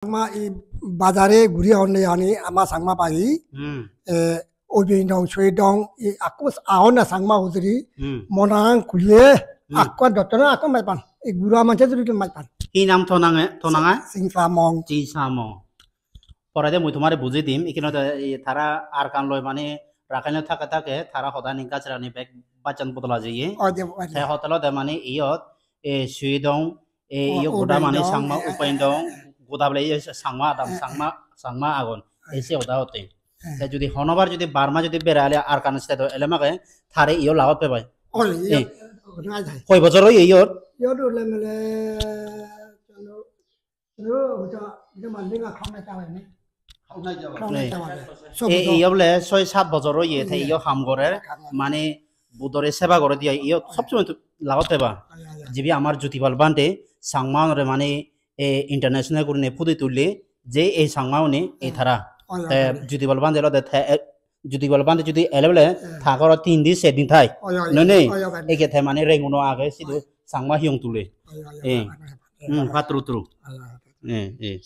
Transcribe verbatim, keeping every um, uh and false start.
Ama i bazare guri honne ani ama Changma pai. Hmm. Eh, obi dong, sui dong, i akku aona Changma hujuri. Hmm. Monang kulle, hmm, akku dottona akku mai pan. I gura manche duri mai pan. Hi nam tonange, tonanga? Sing Samong. Sing Samong. Porede mui tomare bujei dim, ikkine de, e, tara Arkan loi mane Rakhine thake thake tara hodani gajrani bek bachan bodola jeye. Oi de, oi de. Te hotel ode mane iyot, e, Sui dong, e, o, iyo goda mane Upendong, Changma e, e, Upendong, e, e. Goda bole iyo Changma adam, e, e, Changma, Changma agon. E. Ese hoda hotte. E. Te jodi honobar jodi Burma jodi berale Arkan state ele mage tare iyo lagot pebai. Oi, iyo, e. Oi, oi. Hoi bojor oye iyor? Iyo dole mele, chalo, Ro, oja, ida mandinga khamna chawa ni. Khamna chawa. Khamna chawa. So, e, so. Iyo bole soi sat bojor oye, te, iya, iyo ham gore, ham gore. Mane budore seba gore diya, iyo, iya, sob somoi tu lagot peba. Iya, iya. Jibi amar Jutipal Bhante, Changma onore mane, e, international gurine pudi tulle, je ei Changma oni, ei, iya, tara. Iya, te, iya. Jutipal Bhante olode te, e, Jutipal Bhante judi ele bole, eh, ta ghorot tin din, ser din thai. Oi, oi, noi, oi, nei? Oi, oi, oi. Eke te mane Rangoon-o age, sidu, oi, Changma hiyong tule. Oi, oi, oi, eh, oi, oi, oi, hmm, oi, patturu turu. Oi, oi, oi. Eh, eh.